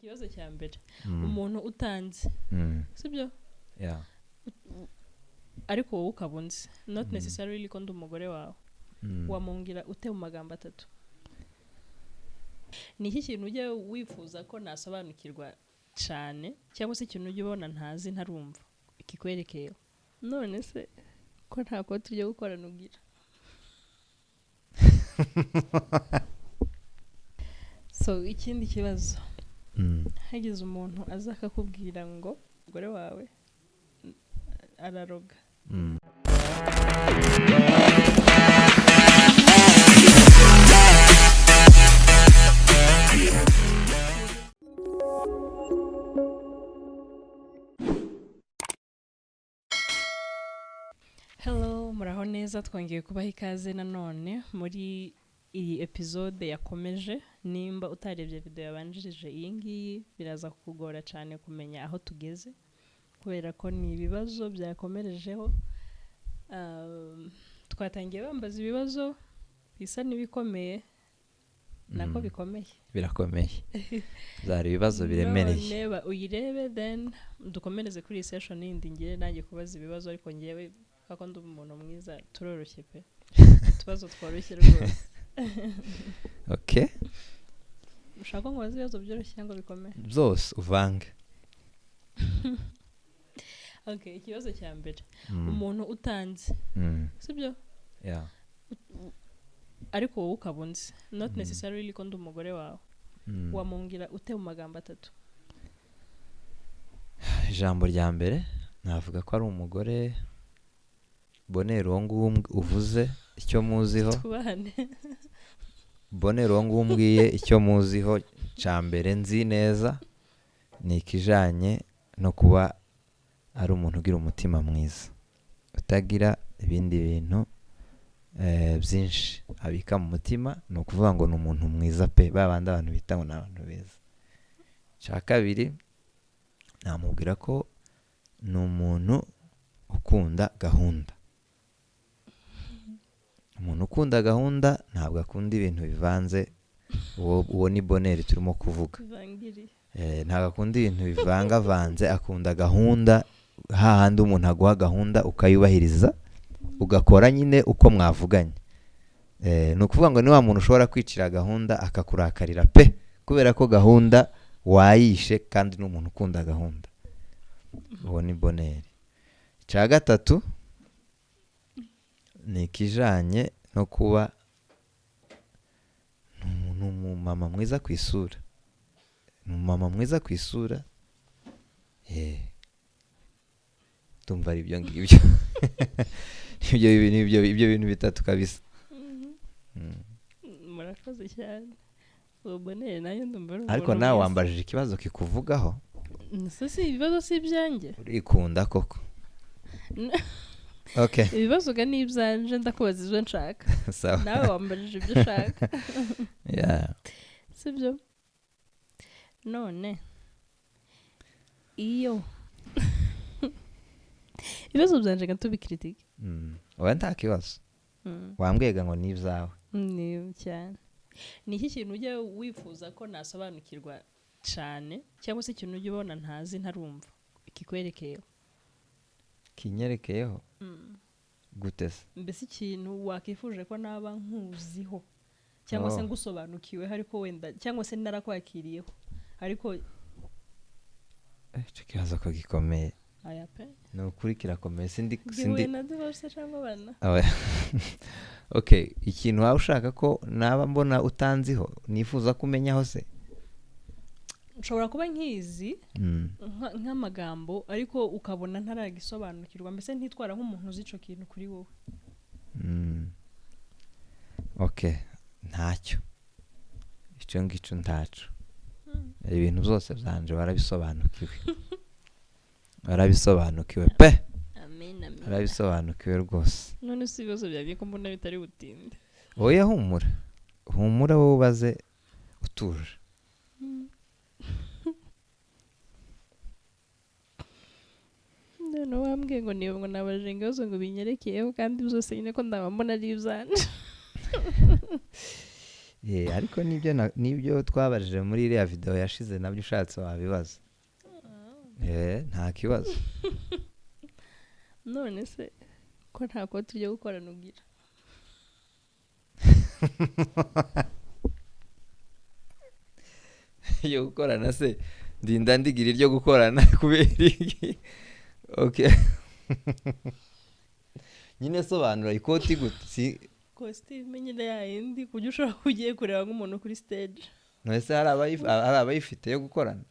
Ikibazo cya mbere, umuntu utanze, sibyo? Yeah. Ariko wowe ukaba unzi, not necessarily ko ndi umugore wawe, wamungira ute mu magambo atatu? Ni iki kintu ujya wifuza ko nasobanukirwa cyane, cyangwa se ikintu ujya ubona ntazi ntarumva kikwerekeyeho? None se ko nta koti ryo gukorana ugira? So ikindi kibazo, hagize umuntu aza akakubwira ngo umugore wawe araroga, Hello, muraho neza, twongeye kubaha ikaze nanone muri iyi episode yakomeje. Nimba utarebye video yabanjirije iyi ngiyi, biraza kukugora cyane kumenya aho tugeze, kubera ko ni ibibazo byakomerejeho. Twatangiye bambaza ibibazo bisa n'ibikomeye, nako bikomeye. Birakomeye, byari ibibazo biremereye. None uyirebe, then dukomereze kuri iyi session yindi, ngire nanjye kubaza ibibazo, ariko ngewe kuko ndi umuntu mwiza turoroshye pe, utubazo tworoshye rwose. Okay. Ushaka ko nkubaza ibibazo byoroshye cyangwa bikomeye? Byose uvange. Okay, ikibazo cya mbere, umuntu utanze, sibyo? Yeah. Ariko wowe ukaba unzi, not necessarily ko ndi umugore wawe, wamungira ute mu magambo atatu? Ijambo rya mbere navuga ko ari umugore Bonheur, uwo nguwo uvuze icyo muziho. Twubahane. Bonheur, uwo nguwo umbwiye icyo muziho cya mbere nzi neza ni ikijanye no kuba ari umuntu ugira umutima mwiza, utagira ibindi bintu byinshi abika mu mutima. Ni ukuvuga ngo ni umuntu mwiza pe, ba bandi abantu bita ngo ni abantu beza. Icya kabiri namubwira ko ni umuntu ukunda gahunda. Umuntu ukunda gahunda ntabwo akunda ibintu bivanze. Uwo ni Bonheur turimo kuvuga. Bivangiriye. Ntabwo akunda ibintu bivangavanze, akunda gahunda. Hahandi umuntu aguha gahunda ukayubahiriza, ugakora nyine uko mwavuganye. Ni ukuvuga ngo ni wa muntu ushobora kwicira gahunda akakurakarira pe, kubera ko gahunda wayishe, kandi ni umuntu ukunda gahunda. Uwo ni Bonheur. Icya gatatu ni ikijanye no kuba ni umumama mwiza ku isura. Ni umumama mwiza ku isura. Ndumva ari ibyo ngibyo. Ibyo bintu bitatu kabisa. Murakoze cyane. Uwo Bonheur nayo ndumva ari Ariko umuntu nawe mwiza. wambajije ikibazo kikuvugaho. Se si ibibazo si ibyanjye. Urikunda koko. Okay. Ibibazo ga ni ibyanje, ndakubaza ibyo nshaka. Sawa. Nawe wambajije ibyo ushaka. Yeah. Sibyo? None iyo ibibazo byanje ga tubikritike. Oya, nta kibazo. Wambwega ngo ni ibyawe. Ni cyane. Ni iki kintu ujya wifuza ko nasobanukirwa cyane, cyangwa se ikintu ujya ubona ntazi ntarumva kikwerekeyeho? Kinyerekeyeho? Gute se? Mbese ikintu wakifuje ko naba nkuziho, cyangwa se ngusobanukiweho, ariko wenda cyangwa se narakwakiriyeho, ariko Icyo kibazo ko gikomeye. Aya pe. Ni ukuri kirakomeye. Sindi Gihuye sindi na divorce cyangwa abana. Okay, ikintu waba ushaka ko naba mbona utanziho, nifuza kumenyaho se? Nshobora kuba nkizi nk'amagambo, ariko ukabona ntaragisobanukirwa, mbese ntitwara nk'umuntu uzi ico kintu kuri wowe. Okay, ntacyo. Icyo ngicyo ntaco. Ibintu byose byanje warabisobanukiwe. Warabisobanukiwe pe. Amen, amen. Warabisobanukiwe rwose. None si ibibazo byagiye ko mbona bitari butinde. Oya, humura. Humura wowe ubaze utuje. None wambwiye ngo niba ngo nabajije ibibazo ngo binyerekeyeho, kandi byose nyine ko ndaba mbona ari ibyanje. Ariko nibyo twabajije muri iriya video yashize nabyo ushatse wabibaza. Nta kibazo. None se ko nta koti ryo gukorana ugira? Yo gukorana se ndinda ndigira iryo gukorana kubera iki? Okay. Nyine sobanura ikoti gute? Kositime nyine yayindi ku buryo ushobora kuba ugiye kureba nk'umuntu kuri stage. None se hari abayifite yo gukorana?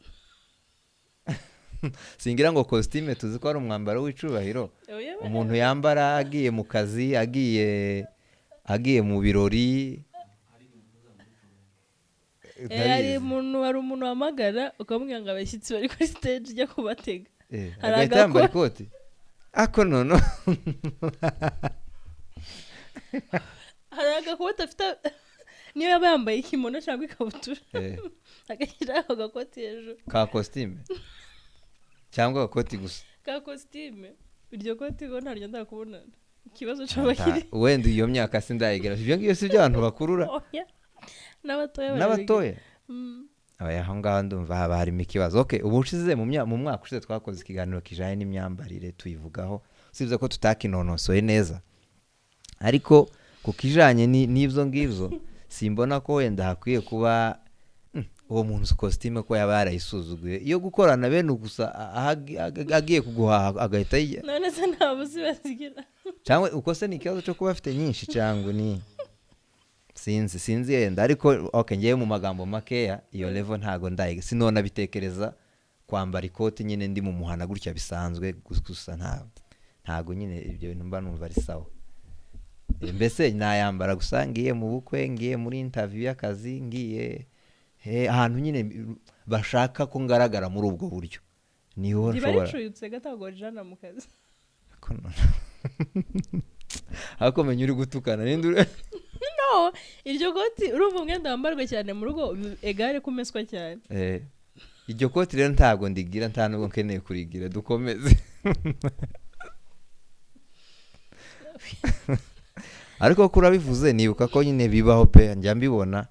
Singira ngo kositime tuzi ko ari umwambaro w'icubahiro. Umuntu yambara agiye mu kazi, agiye mu birori. Hari umuntu wahamagara ukamubwira ngo abashyitsi bari kuri stage ujya kubatega. Agahita yambara ikoti. Ako nono. Hari agakoti afite niyo yaba yambaye ikimono cyangwa ikabutura. Agashyira ako gakoti hejuru. Ka kositime cyangwa agakoti gusa? Ka kositime. Iryo koti ngo ntaryo ndakubonana. Ikibazo cy'abakiri. Wenda iyo myaka sindayigera. Ibyo ngiyo si by'abantu bakurura. N'abatoya. N'abatoya. Oya, aho ngaho ndumva haba harimo ikibazo. Okay, ubu ushize mu mwaka ushize twakoze ikiganiro kijanye n'imyambarire tuyivugaho. Usibye ko tutakinonosoye neza. Ariko kukijanye n'ibyo ngibyo simbona ko wenda hakwiye kuba uwo muntu kositime ko yaba yarayisuzuguye. Iyo gukorana bene gusa agiye kuguhaha agahita none se nta buzi bazigira. Cyangwa uko se ni ikibazo cyo kuba afite nyinshi cyangwa ni sinzi yenda, ariko okay ngiye mu magambo makeya iyo level ntago ndayiga, sinona bitekereza kwambara ikoti nyine ndi mu muhana gutya bisanzwe gusa ntago nyine ibyo bintu mba numva ari sawa. Mbese nayambara gusa ngiye mu bukwe, ngiye muri interview y'akazi, ngiye ahantu nyine bashaka ko ngaragara muri ubwo buryo niho nshobora. Ntibari gatagwa jana mu kazi. Ariko menya uri gutukana ninde? No, iryo koti urumva umwenda wambarwa cyane mu rugo egare kumeswa cyane. Iryo koti rero ntago ndigira, nta nubwo nkeneye kurigira, dukomeze. Ariko kurabivuze nibuka ko nyine bibaho pe, njya mbibona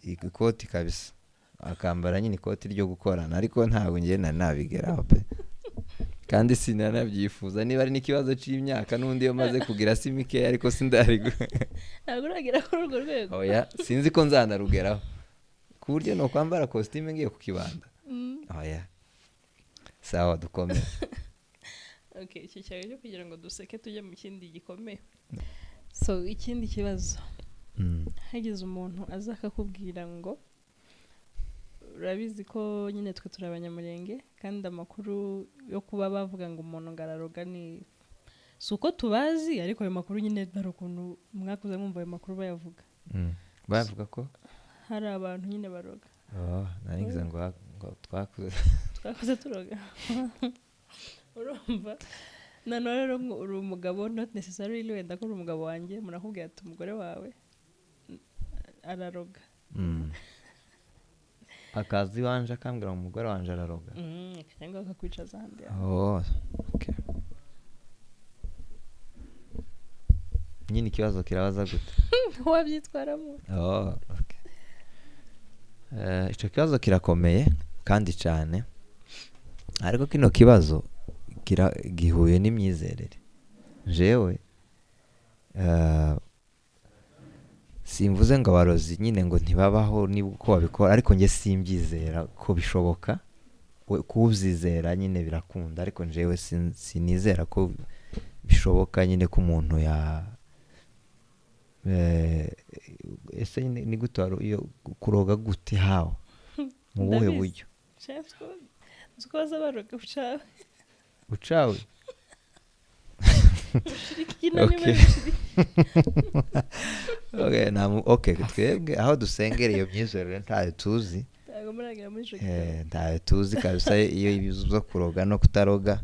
ikoti kabisa akambara nyine ikoti ryo gukorana, ariko ntabwo ngiye nabigeraho pe, kandi sinanabyifuza. Niba ari n'ikibazo cy'imyaka n'undi iyo maze kugira si mikeya, ariko sindarigo ntabwo uragera kuri urwo rwego. Oya, sinzi ko nzanarugeraho ku buryo no kwambara kositime ngiye ku kibanda. Oya, sawa dukomeze. Okay, icyo cyari cyo kugira ngo duseke tujye mu kindi gikomeye. So ikindi kibazo, hagize umuntu aza akakubwira ngo urabizi ko nyine twe turi abanyamurenge kandi amakuru yo kuba bavuga ngo umuntu ngararoga ni si uko tubazi, ariko ayo makuru nyine hari ukuntu mwakuze mwumva ayo makuru bayavuga. Bavuga ko hari abantu nyine baroga. Narigize ngo twakuze turoga. Urumva none rero uri umugabo, not necessarily wenda ko uri umugabo wanjye, murakubwira ati umugore wawe araroga. Akazi wanje akambwira umugore wanje araroga. Cyangwa akakwicaza ahandi. Oh, okay. Nyine ikibazo kirabaza gute? Wabyitwaramo? Oh, okay. Icyo kibazo kirakomeye kandi cyane, ariko kino kibazo gihuye n'imyizerere. Jewe simvuze ngo abarozi nyine ngo ntibabaho niba uko babikora, ariko njye simbyizera ko bishoboka. Kubyizera nyine birakunda, ariko njyewe sinizera ko bishoboka nyine ko umuntu ya ese ni gute iyo kuroga gute hawo mu buhe buryo? Ucawe okay, twebwe aho dusengera iyo myizerere ntayo tuzi, ntayo tuzi kabisa. Iyo ibibazo byo kuroga no kutaroga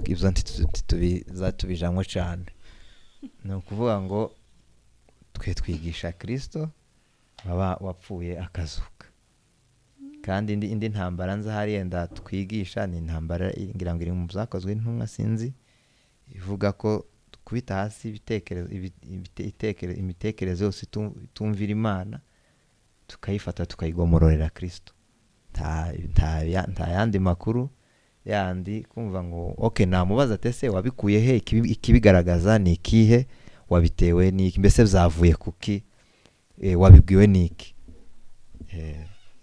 ibyo ntitubizatubijamo cyane. Ni ukuvuga ngo twe twigisha Kristo baba wapfuye akazuka, kandi indi ntambara nza hari yenda twigisha ni intambara ngira ngo iri mu byakozwe n'intumwa, sinzi, ivuga ko kubita hasi imitekerereze yose itumvira Imana, Tukayifata tukayigomororera Kristo. Nta yandi makuru yandi kumva ngo okay, namubaza ati ese wabikuye he, ikibigaragaza ni ikihe, wabitewe n'iki, mbese byavuye kuki, wabibwiwe n'iki?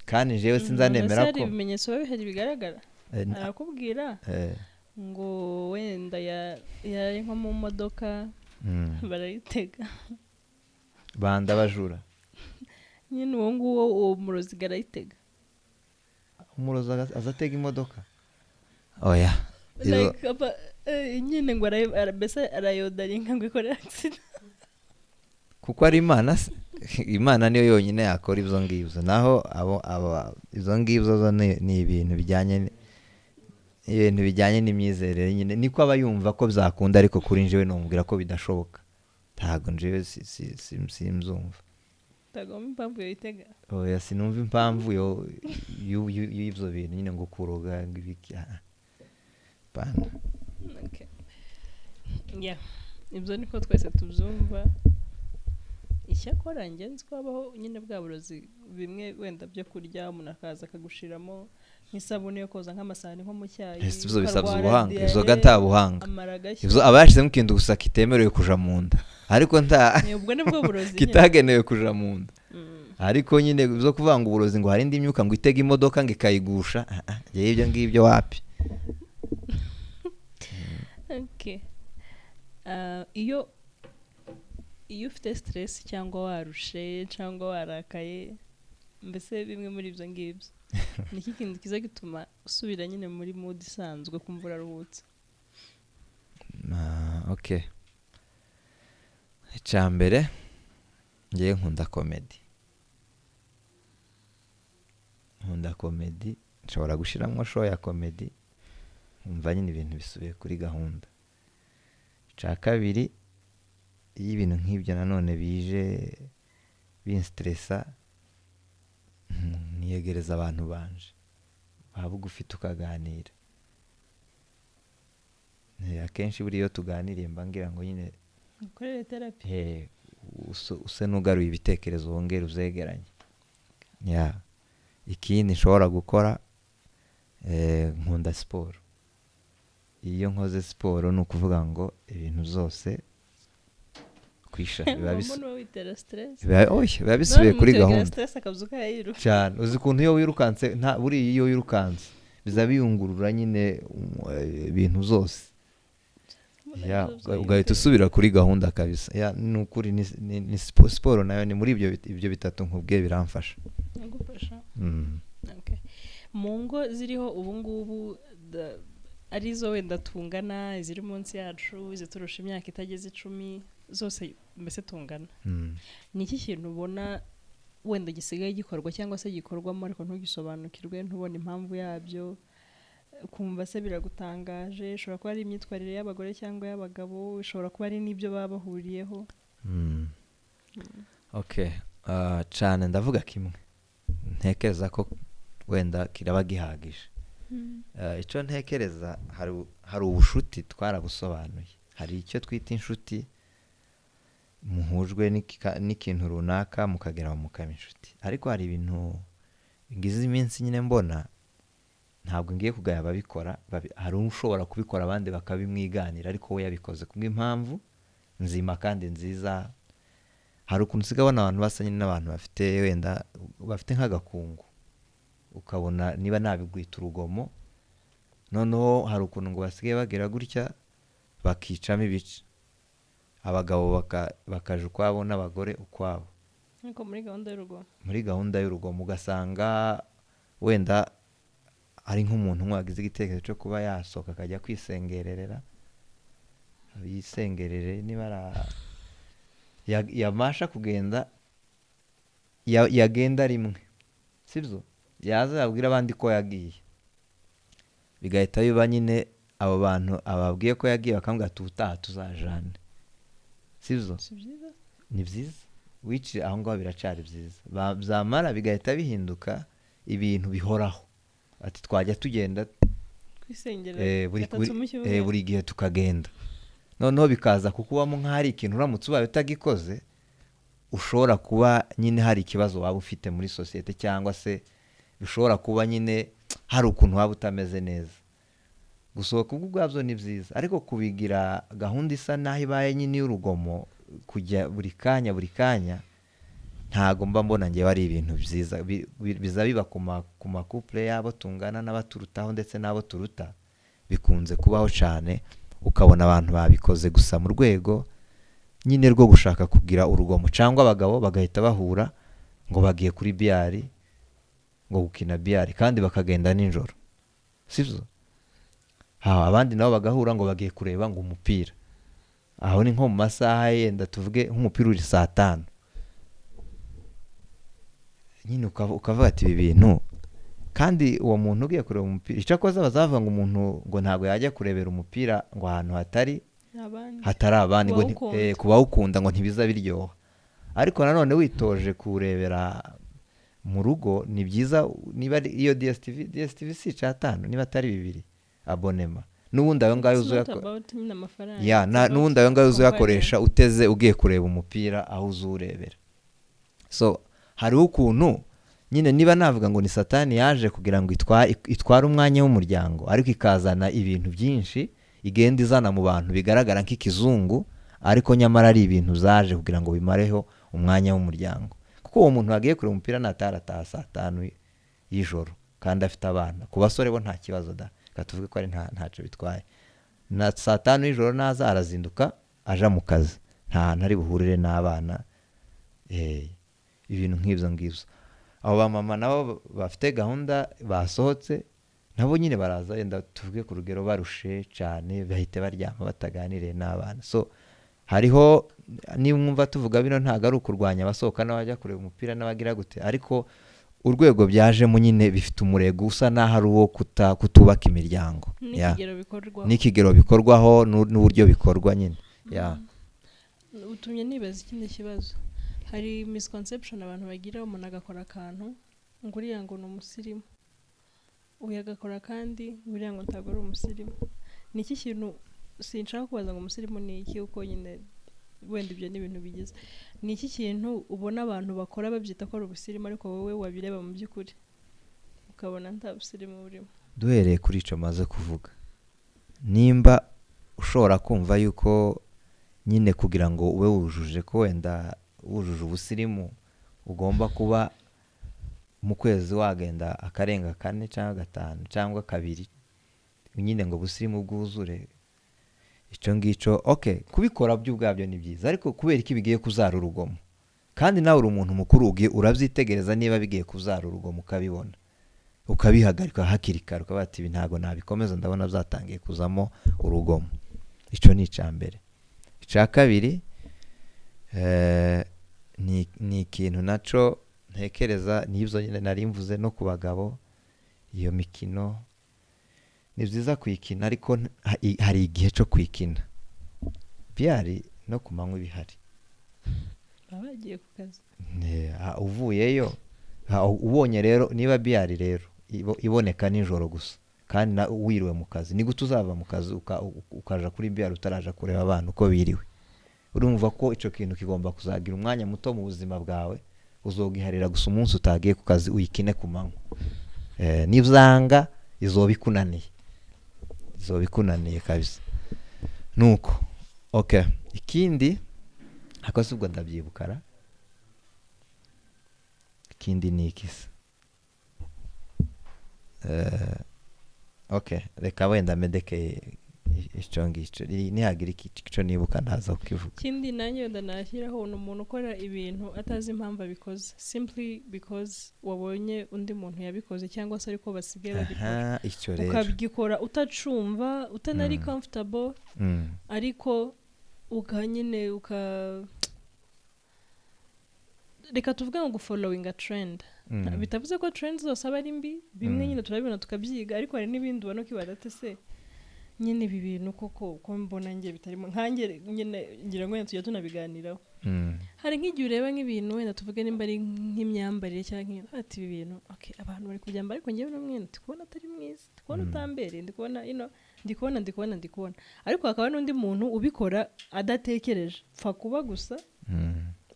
Kandi jewe sinzanemera hari ko ibimenyetso biba bihari bigaragara. Arakubwira ngo wenda yari nko mu modoka, barayitega banda bajura nyine, uwo nguwo uwo murozi arayitega. Umurozi azatega imodoka? Oya. Like, nyine ngo mbese arayodaringa ngo ikore accident. Kuko ari Imana se? Imana niyo yonyine yakora ibyo ngibyo, naho abo izo ngibyo zo ni ibintu bijyanye ibintu bijyanye n'imyizerere nyine, niko aba yumva ko byakunda, ariko kuri njyewe numubwira ko bidashoboka. Ntabwo njyewe simzumva. Utagomba impamvu yoyitega. Oya, sinumva impamvu y'ibyo bintu nyine, ngo kuroga ngo ibiki, ah, bana. Okay. Yeah. Ibyo niko twese tubyumva. Icyakora njye nzi ko habaho nyine bwa burozi bimwe wenda byo kurya, umuntu akaza akagushiramo nk'isabune yo koza nk'amasahani nko mu cyayi, Ese ibyo bisabye ukarwara ubuhanga, ibyo ga diyare, nta buhanga. amara agashya. Ibyo aba yashyizemo ikintu gusa kitemerewe kuja mu nda, ariko nta Ni ubwo nibwo burozi nyine. kitagenewe kuja mu nda. Ariko nyine byo kuvuga ngo uburozi, ngo hari indi myuka ngo itege imodoka ngo ikayigusha, ah, ah, njyewe ibyo ngibyo wapi. Okay. Iyo ufite stress cyangwa warushe cyangwa warakaye, mbese bimwe muri ibyo ngibyo, ni iki kintu kiza gituma usubira nyine muri mood isanzwe, kumva uraruhutse? Ah, okay, icya mbere ngewe nkunda comedy, nkunda comedy. Nshobora gushyiramo show ya comedy nkumva nyine ibintu bisubiye kuri gahunda. Icya kabiri, iyo ibintu nk'ibyo nanone bije binstressa, niyegereza abantu banje waba ugufite tukaganira. Akenshi buriya iyo tuganiriye mba ngira ngo nyine ukorere therapy. Use n'ugaruye ibitekerezo, wongere uzegeranye. Yeah. Ikindi nshobora gukora, nkunda siporo. Iyo nkoze siporo ni ukuvuga ngo ibintu byose kwisha biba Mbona uba witera stress. Oya, biba bisubiye None kuri umuntu gahunda. Stress akabyuka yayiruka. Cyane. Uzi ukuntu iyo wirukanse, nta buriya iyo wirukanse biza biyungurura nyine, ibintu zose. Ya, ugahita usubira kuri gahunda kabisa. Ya, ni ukuri ni siporo nayo ni muri ibyo bitatu nkubwiye biramfasha. Nagufasha. Okay. Mu ngo ziriho ubu ngubu arizo wenda tungana, iziri munsi yacu, iziturusha imyaka itageze 10, zose mbese tungana, ni iki kintu ubona wenda gisigaye gikorwa cyangwa se gikorwamo ariko ntugisobanukirwe, ntubone impamvu yabyo, kumva se biragutangaje? Ishobora kuba ari imyitwarire y'abagore cyangwa y'abagabo, ishobora kuba ari n'ibyo baba bahuriyeho. Okay. Cane ndavuga kimwe ntekereza ko wenda kiraba gihagije. Icyo ntekereza, hari ubushuti twarabusobanuye, hari icyo twita inshuti, muhujwe n'ikintu runaka mukagera mukaba inshuti. Ariko hari ibintu ngize iminsi nyine mbona, ntabwo ngiye kugaya ababikora, hari ushobora kubikora abandi bakabimwiganira, ariko we yabikoze kubw'impamvu nzima kandi nziza. Hari ukuntu usigaye ubona abantu basa nyine n'abantu bafite wenda bafite nk'agakungu, ukabona niba nabigwita urugomo. Noneho hari ukuntu ngo basigaye bagira gutya bakicamo ibice, abagabo bakaja ukwabo n'abagore ukwabo. Ariko muri gahunda y'urugomo. Muri gahunda y'urugomo, ugasanga wenda ari nk'umuntu umwe wagize igitekerezo cyo kuba yasohoka akajya kwisengererera, yisengerere niba yabasha kugenda, yagenda rimwe, sibyo, yaza yabwira abandi ko yagiye, bigahita biba nyine abo bantu ababwiye ko yagiye bakamubwira ati ubutaha tuzajane, sibyo? Si byiza? Ni byiza, wiciye aho ngaho biracari byiza. Byamara bigahita bihinduka ibintu bihoraho, ati twajya tugenda kwisengera gatatu mu cyumweru. Buri gihe tukagenda, noneho bikaza kukubamo nk'aho ari ikintu uramutse ubaye utagikoze. ushobora kuba nyine hari ikibazo waba ufite muri sosiyete, cyangwa se bishobora kuba nyine hari ukuntu waba utameze neza. Gusohoka ubwo ubwabyo ni byiza, ariko kubigira gahunda isa n'aho ibaye nyine y'urugomo, kujya buri kanya buri kanya, ntago mba mbona ngewe ari ibintu byiza. Biza biba ku ma couple y'abo tungana n'abaturutaho ndetse n'abo turuta, bikunze kubaho cyane, ukabona abantu babikoze gusa mu rwego nyine rwo gushaka kugira urugomo, cyangwa abagabo bagahita bahura ngo bagiye kuri biyari, ngo gukina biyari, kandi bakagenda nijoro, sibyo? Abandi nabo bagahura ngo bagiye kureba ngo umupira, aho ni nko mu masaha yenda tuvuge nk'umupira uri saa tanu nyine, ukavuga ati ibi bintu. Kandi uwo muntu ugiye kureba umupira, icyakoze bazavuga ngo umuntu ngo ntabwo yajya kurebera umupira ngo ahantu hatari abandi, hatari abandi, ngo Kubawukunda. kubawukunda ngo ntibiza biryoha. Ariko nanone witoje kuwurebera mu rugo ni byiza, niba ari iyo DSTV, DSTV si icatanu, niba atari bibiri abonema, n'ubundi ayo ngayo It's not uzuya about nyine amafaranga, ya it's na about n'ubundi ayo ngayo uzuyakoresha companion. uteze ugiye kureba umupira aho uzurebera. So hariho ukuntu nyine niba navuga ngo ni satani yaje kugira ngo itware umwanya w'umuryango, ariko ikazana ibintu byinshi igenda izana mu bantu bigaragara nk'ikizungu, ariko nyamara ari ibintu zaje kugira ngo bimareho umwanya w'umuryango. Kuko uwo muntu wagiye kureba umupira natarataha saa tanu y'ijoro kandi afite abana, ku basore bo nta kibazo da, reka tuvuge ko ari ntacyo bitwaye. Na saa tanu y'ijoro naza arazinduka aja mu kazi, nta hantu ari buhurire n'abana, ibintu nk'ibyo ngibyo. Abo bamama nabo bafite gahunda basohotse, nabo nyine baraza yenda tuvuge ku rugero barushe cyane, bahite baryama bataganiriye n'abana. So hariho, niba mwumva tuvuga bino ntabwo ari ukurwanya abasohoka n'abajya kureba umupira n'abagira gute, ariko urwego byajemo nyine bifite umurego usa n'aho ari uwo kutubaka imiryango. Ya. N'ikigero bikorwaho. N'ikigero bikorwaho n'uburyo bikorwa nyine. Ya. Utumye nibaza ikindi kibazo. Hari misconception abantu bagira, umuntu agakora akantu ngo uriya ngo ni umusirimu, uyu agakora kandi ngo uriya ngo ntabwo ari umusirimu. Ni iki kintu sinshaka kubaza ngo umusirimu ni iki, kuko nyine wenda ibyo ni ibintu bigize. Ni iki kintu ubona abantu bakora babyita ko ari ubusirimu, ariko wowe wabireba mu by'ukuri ukabona nta busirimu burimo? Duhereye kuri icyo maze kuvuga, nimba ushobora kumva yuko nyine kugira ngo ube wujuje ko wenda wujuje ubusirimu ugomba kuba mu kwezi wagenda akarenga 4 cyangwa 5 cyangwa 2 nyine ngo ubusirimu bwuzure, icyo ngicyo okay, kubikora byo ubwabyo ni byiza, ariko kubera iki bigiye kuzara urugomo? Kandi nawe uri umuntu mukuru, ugiye urabyitegereza niba bigiye kuzara urugomo ukabibona, ukabihagarika hakiri kare, ukavuga ati ibi ntabwo nabikomeza, ndabona byatangiye kuzamo urugomo. Icyo ni icya mbere. Icya kabiri, ni ikintu naco ntekereza, n'ibyo nyine nari mvuze no ku bagabo, iyo mikino ni byiza kuyikina, ariko hari igihe cyo kuyikina. Biyari no ku manywa ibihari. Baba bagiye ku kazi. Uvuyeyo, ubonye rero niba biyari rero iboneka nijoro gusa, kandi na wiriwe mu kazi, ni gute uzava mu kazi ukaja kuri biyari utaraja kureba abana uko biriwe? Urumva ko ico kintu kigomba kuzagira umwanya muto mu buzima bwawe, uzogiharira gusa umunsi utagiye ku kazi uyikine ku manywa. Nibyanga izoba ikunaniye, izoba ikunaniye kabisa. Nuko okay, ikindi ako si ubwo ndabyibukara, ikindi ni iki se? Okay, reka wenda medeke icyo ngicyo, nihagira icyo nibuka ndaza kukivuga. Ikindi nanjye wenda nashyiraho ni umuntu ukora ibintu atazi impamvu abikoze, simply because wabonye undi muntu yabikoze cyangwa se ariko basigaye babikora. Aha, icyo rero. Ukabikora utacumva, utanari comfortable, ariko nyine reka tuvuge ngo gufollowing a trend. Bitavuze ko trends zose aba ari mbi, bimwe nyine turabibona tukabyiga, ariko hari n'ibindi ubona ukibaza ati se nyine ibi bintu koko ko mbona njye bitarimo, nkanjye nyine ngira ngo wenda tujya tunabiganiraho. Hari nk'igihe ureba nk'ibintu wenda tuvuge nimba ari nk'imyambarire cyangwa nk'ibintu, ati ibi bintu okay, abantu bari kubyambara ariko njyewe uno mwenda ndi kubona atari mwiza, ndi kubona utambereye, ndi kubona ino, ndi kubona, ndi kubona, ndi kubona, ariko hakaba n'undi muntu ubikora adatekereje, pfa kuba gusa.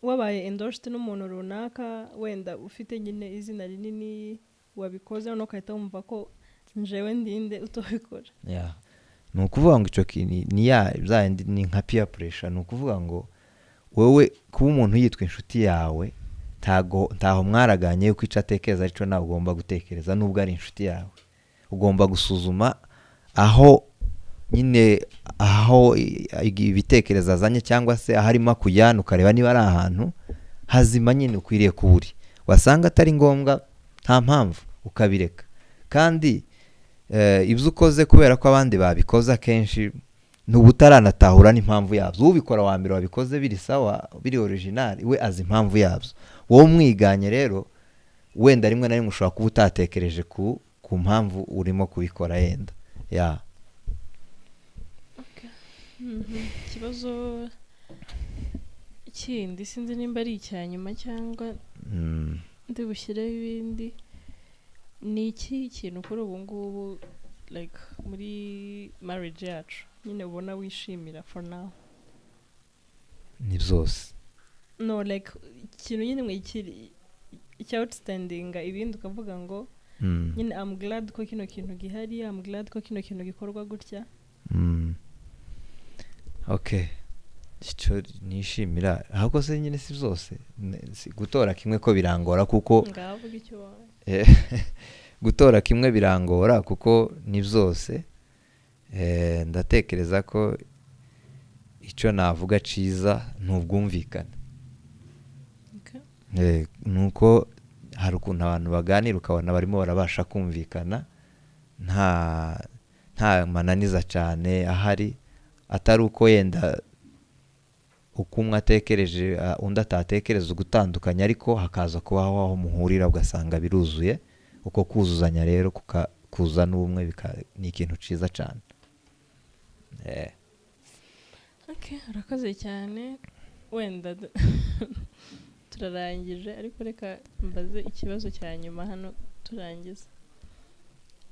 Wabaye endorsed n'umuntu runaka, wenda ufite nyine izina rinini, wabikoze, noneho ugahita wumva ko njewe ndinde utobikora. Yeah. Ni ukuvuga ngo icyo kintu ni ya bya yindi, ni nka peer pressure. Ni ukuvuga ngo wowe kuba umuntu yitwa inshuti yawe, ntago ntaho mwaraganye yuko icyo atekereza aricyo nawe ugomba gutekereza. Nubwo ari inshuti yawe, ugomba gusuzuma aho nyine aho ibitekerezo azanye cyangwa se aho arimo akujyana, ukareba niba ari ahantu hazima nyine ukwiriye kuba uri. Wasanga atari ngombwa, nta mpamvu, ukabireka. Kandi ibyo ukoze kubera ko abandi babikoze, akenshi ntuba utaranatahura n'impamvu yabyo. Ubikora wa mbere wabikoze biri sawa, biri original, we azi impamvu yabyo. Wowe umwiganye rero, wenda rimwe na rimwe ushobora kuba utatekereje ku mpamvu urimo kubikora yenda ya. Ikibazo kindi, sinzi nimba ari icya nyuma cyangwa ndi bushyireho ibindi, ni iki kintu kuri ubu ngubu, like muri marriage yacu nyine, ubona wishimira for now? Ni byose. No, like ikintu nyine mwe kiri icya outstandinga ibindi, ukavuga ngo nyine I'm glad ko kino kintu gihari, I'm glad ko kino kintu gikorwa gutya. Okay, icyo nishimira ahubwo se nyine si byose. Gutora kimwe ko birangora kuko Ngaho vuga icyo wawe. Gutora kimwe birangora kuko ni byose. Ndatekereza ko icyo navuga cyiza ni ubwumvikane. Ni uko hari ukuntu abantu baganira ukabona barimo barabasha kumvikana, nta mananiza cyane ahari, atari uko yenda uko umwe atekereje undi atatekereza ugutandukanya, ariko hakaza kubaho aho muhurira ugasanga biruzuye. Uko kuzuzanya rero kuza n'ubumwe ni ikintu cyiza cyane. Okay, urakoze cyane. Wenda turarangije, ariko reka mbaze ikibazo cya nyuma hano turangiza.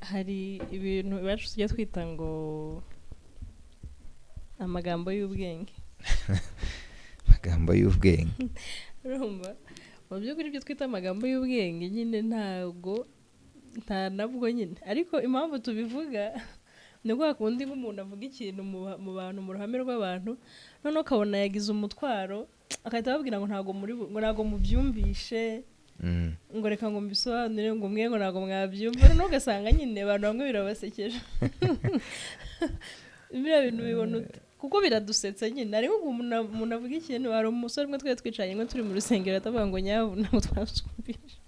Hari ibintu iwacu tujya twita ngo amagambo y'ubwenge. Amagambo y'ubwenge. Urumva, mu by'ukuri ibyo twita amagambo y'ubwenge nyine ntabwo nta nabwo nyine, ariko impamvu tubivuga ni kwa kundi nk'umuntu avuga ikintu mu bantu, mu ruhame rw'abantu, noneho ukabona yagize umutwaro, agahita ababwira ngo ntabwo muri ngo ntabwo mubyumvishe, ngo reka ngo mbisobanure, ngo mwe ngo ntabwo mwabyumva. Noneho ugasanga nyine abantu bamwe birabasekeje. Biriya bintu bibona ute? Kuko biradusetsa nyine, ariko umuntu avuga ikintu. Hari umusore umwe twari twicaranye ngo turi mu rusengero, atavuga ngo nyabu ntabwo twabyumvishe,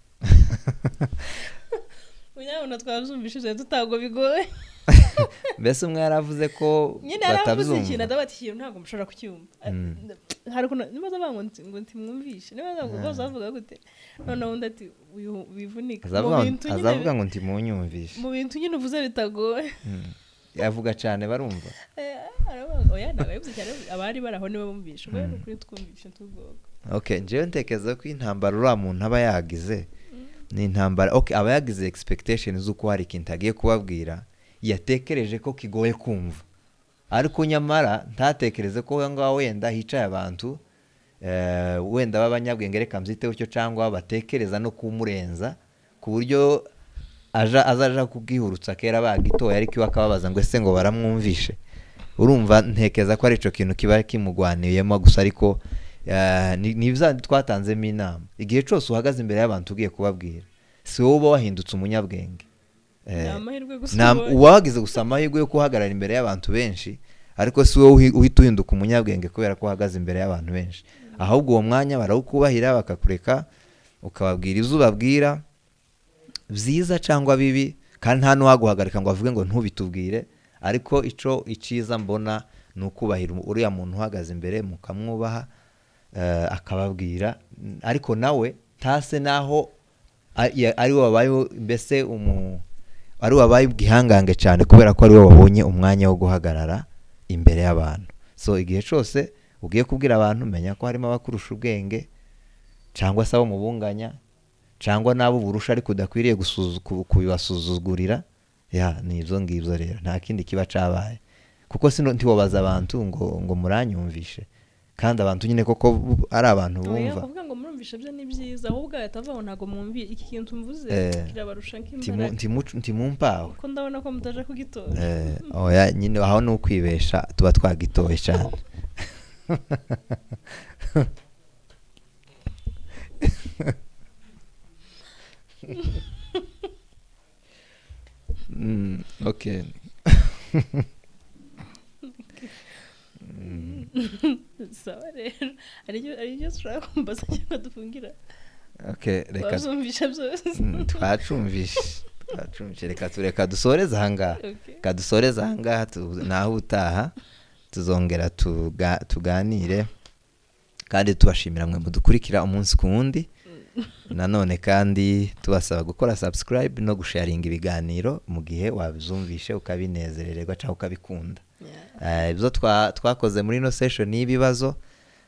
ngo nyabuna twabyumvishije tutago bigoye. Mbese umwe yaravuze ko Nyine yaravuze ikintu, batabyumva. Atavuga ati ikintu ntabwo mushobora kucyumva. Hari ukuntu niba avuga ngo ngo ntimwumvishe, niba avuga ngo bose bavuga gute, noneho undi ati uyu wivunika mu bintu nyine Azavuga ngo ntimunyumvishe. Mu bintu nyine uvuze bitagoye. Yavuga cyane barumva. Aravuga ngo oya, ntabwo yabivuze cyane, abari bari aho nibo bumvishe ubwo. Ni ukuri twumvishe tugoga. Okay, njyewe ntekereza ko intambara uriya muntu aba yagize ni intambara, okay, aba yagize expectation z'uko hari ikintu agiye kubabwira yatekereje ko kigoye kumva, ariko nyamara ntatekereze ko aho ngaho wenda hicaye abantu wenda b'abanyabwenge, reka mbyite gutyo, cyangwa batekereza no kumurenza, ku buryo aja azaja kubwihurutsa kera bagitoye, ariko iwe akababaza ngo ese ngo baramwumvishe. Urumva, ntekereza ko ari icyo kintu kiba kimugwaniyemo gusa. Ariko ni bya twatanzemo inama: igihe cyose uhagaze imbere y'abantu ugiye kubabwira, si wowe uba wahindutse umunyabwenge. Ni amahirwe gusa ubonye. Uba wagize gusa amahirwe yo guhagarara imbere y'abantu benshi, ariko si wowe uhita uhinduka umunyabwenge kubera ko uhagaze imbere y'abantu benshi. Ahubwo uwo mwanya barawukubahira, bakakureka ukababwira ibyo ubabwira, byiza cyangwa bibi, kandi nta n'uwaguhagarika ngo avuge ngo ntubitubwire. Ariko ico iciza mbona ni ukubahira uriya muntu uhagaze imbere, mukamwubaha, akababwira, ariko nawe ntase naho ari we wabaye mbese ari we wabaye igihangange cyane kubera ko ari we wabonye umwanya wo guhagarara imbere y'abantu. So igihe cyose ugiye kubwira abantu, menya ko harimo abakurusha ubwenge, cyangwa se abo mubunganya, cyangwa n'abo uburusha, ariko udakwiriye kubibasuzugurira. Ya, ni ibyo ngibyo rero, nta kindi kiba cyabaye, kuko sino ntiwobaza abantu ngo muranyumvishe. Kandi abantu nyine koko ari abantu Oya, bumva. Kuvuga ngo murumvishe byo ni byiza, ahubwo ahita avuga ngo ntabwo mwumvi iki kintu mvuze, kirabarusha nk'imbaraga. Ntimumpawe. Kuko ndabona ko mutaje kugitora. Oya nyine, aho ni ukwibesha, tuba twagitoye cyane. Okay. Sawa rero, hari icyo ushaka kumbaza cyangwa dufungira? Okay, reka. Wabyumvisha byose? Twacumvishe. Reka tureka dusoreze ahangaha. Okay. Reka dusoreze ahangaha, naho utaha tuzongera tuganire, kandi tubashimira mwe mudukurikira umunsi ku wundi. Nanone kandi tubasaba gukora subscribe no gusharinga ibiganiro mu gihe wabyumvishe ukabinezererwa cyangwa ukabikunda. Ibyo twakoze muri ino session y'ibibazo,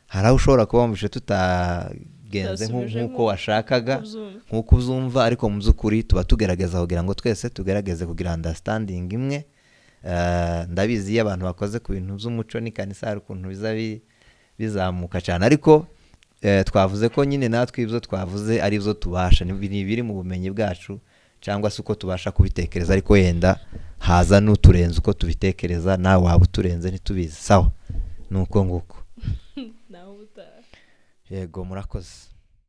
hari aho ushobora kuba wumvishe tutagenze Tutasubije nk'uko washakaga, ubyumva. nk'uko uzumva, ariko mu by'ukuri tuba tugerageza kugira ngo twese tugerageze kugira understanding imwe. Ndabizi iyo abantu bakoze ku bintu by'umuco n'ikanisa hari ukuntu biza bizamuka cyane, ariko twavuze ko nyine natwe ibyo twavuze ari byo tubasha, ni ibiri mu bumenyi bwacu cyangwa se uko tubasha kubitekereza, ariko yenda haza n'uturenze uko tubitekereza, nawe waba uturenze ntitubizi. Sawa, ni uko nguko. Naho ubutaha. Yego, murakoze.